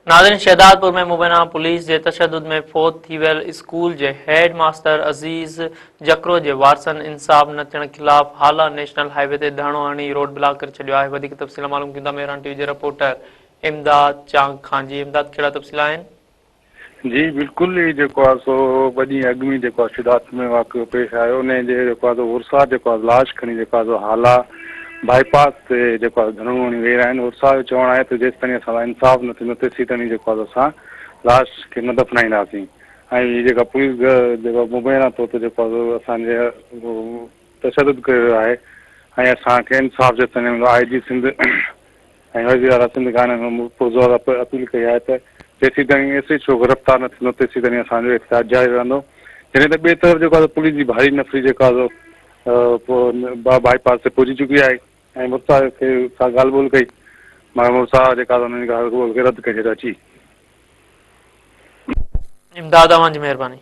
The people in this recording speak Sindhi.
ناظرين شهدادپور ۾ مبينا پوليس جي تشدد ۾ فوت ٿي ويل اسڪول جي هيڊ ماستر عزيز جکرو جي وارثن انصاف نه ٿيڻ خلاف هالا نيشنل هاء وي تي ڌرڻو هڻي روڊ بلاڪ ڪري ڇڏيو آهي وڌيڪ تفصيل معلوم ڪيون ٿا مهراڻ ٽي وي جي رپورٽر امداد چانگ کان جي امداد ڪهڙا تفصيل آهن. جي بلڪل هي جيڪو آهي سو ٻه ڏينهن اڳ ۾ جيڪو آهي شهدادپور ۾ واقعو پيش آيو انهي جي جيڪو آهي سو ورثا جيڪو آهي لاش کڻي جيڪو آهي سو هالا بائي پاس تي جيڪو آهي ڌرڻو هڻي ويهي رهيا آهن. ارسا جو چوڻ آهي ته جيستائين اسان سان انصاف نه ٿيندو تيسيتائين جيڪو آهي اسان لاش کي نه دفنائينداسين ۽ هي جيڪا پوليس جيڪو مبينا طور تي جيڪو آهي اسان جي تشدد ڪيو ويو آهي ۽ اسان کي انصاف جيستائين نه ملندو آء جي سنڌ ۽ وزير اعليٰ سنڌ کان هنن پرزور اپيل ڪئي آهي ته جيسيتائين ايس ايڇ او گرفتار نه ٿيندو تيسيتائين اسان جو احتجاج جاري رهندو جڏهن ته ٻئي طرف جيڪو آهي پوليس جي ڀاري نفري جيڪو آهي بائي پاس تي پهچي چڪي آهي ۽ مرتضيٰ کي سان ڳالهه ٻولهه ڪئي مگر مرتضيٰ جيڪا انهن جي ڳالهه ٻولهه کي رد ڪري ڇڏيو اچي. امداد اوهان جي مهرباني.